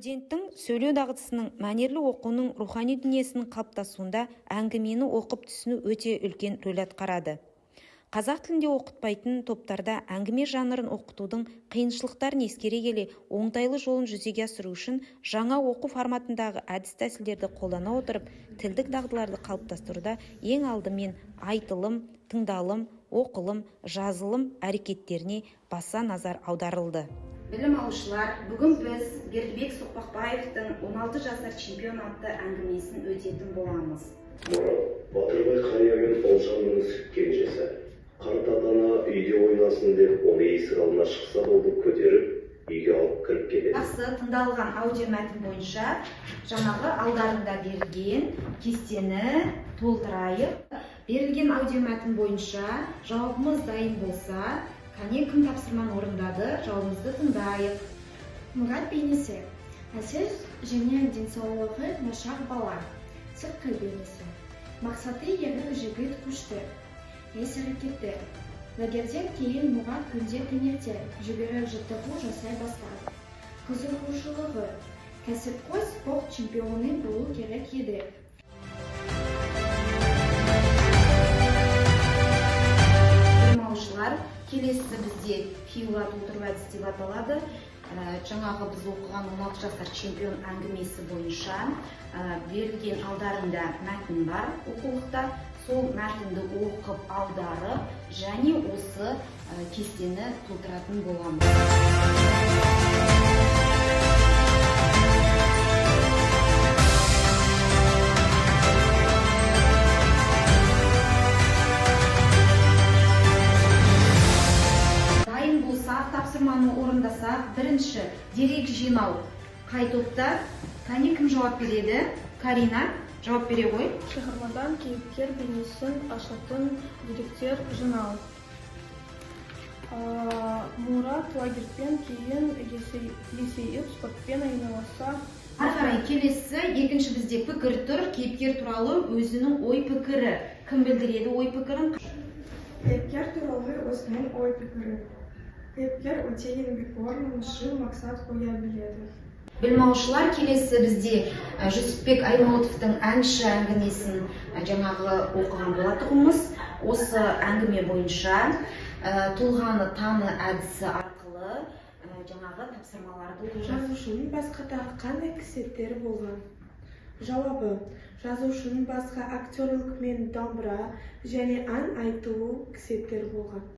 Студенттің сөйлеу дағдысының, мәнерлі оқуының рухани дүниесінің қалыптасуында әңгімені оқып түсіну өте үлкен рөл атқарады. Қазақ тілінде оқытпайтын топтарда әңгіме жанрын оқытудың қиыншылықтарын ескере келе, оңтайлы жолын жүзеге асыру үшін жаңа оқу форматындағы әдіс-тәсілдерді қолдана отырып, тілдік дағдыларды қалыптастыруда ең алдымен айтылым, тыңдалым, оқылым, жазылым әрекеттеріне баса назар аударылды. Білім алушылар, бүгін біз Бердібек Соқпақбаевтың 16 жасар чемпион атты әңгімесін өтетін боламыз. Мұрат Батырбай қария мен Ұлжанның сүт кенжесі. Қарт ата-ана үйде ойнасын деп, оны есік алдына шықса болды, көтеріп, үйге алып кіріп кетеді. Жақсы, тыңдалған аудио мәтін бойынша жаңағы алдарында берілген кестені толтырайық. Берілген аудио мәтін бойынша жауабымыз дайын болса, кәне, кім тапсырманы орындады, жауабымызды тыңдайық. Мұрат бейнесі. Әлсіз және денсаулығы нашар бала. Сыртқы бейнесі. Мақсаты ерік, жігіт, күшті. Іс-әрекеті. Лагерден кейін Мұрат күнде таңертең жүгіріп жаттығу жасай бастады. Қызығушылығы. Кәсіпқой спорт чемпионы болу керек еді. Білім алушылар, келесі бізде фигура толтыру әдісі деп аталады. Жаңағы біз оқыған 16 жасар чемпион әңгімесі бойынша берілген алдарында мәтін бар оқулықта. Сол мәтінді оқып, аударып және осы кестені толтыратын боламыз. Дайын болсақ, тапсырманы орындасақ, бірінші дерек жинау қай топта? Кәне, кім жауап береді? Карина, жауап бере ғой. Шығармадан кейіпкер бейнесін ашатын деректер жинау. Мұрат лагерьден кейін есейіп спортпен айналыса. Ары қарай келесі екінші бізде пікір тұр. Кейіпкер туралы өзінің ой пікірі. Кім білдіреді ой пікірін? Кейіпкер туралы өзінің ой пікірі. Кейіпкер өте еңбекқор, шын мақсат қоя біледі. Білім алушылар, келесі бізде Жүсіпбек Аймауытовтың әнші әңгімесін жаңағы оқыған болатұғынбыз. Осы әңгіме бойынша тұлғаны таны әдісі арқылы жаңағы тапсырмаларды Жазушының басқа тағы қандай қасиеттері болған? Жауабы: жазушының басқа актерлік мен домбыра және ән айту қасиеттері болған.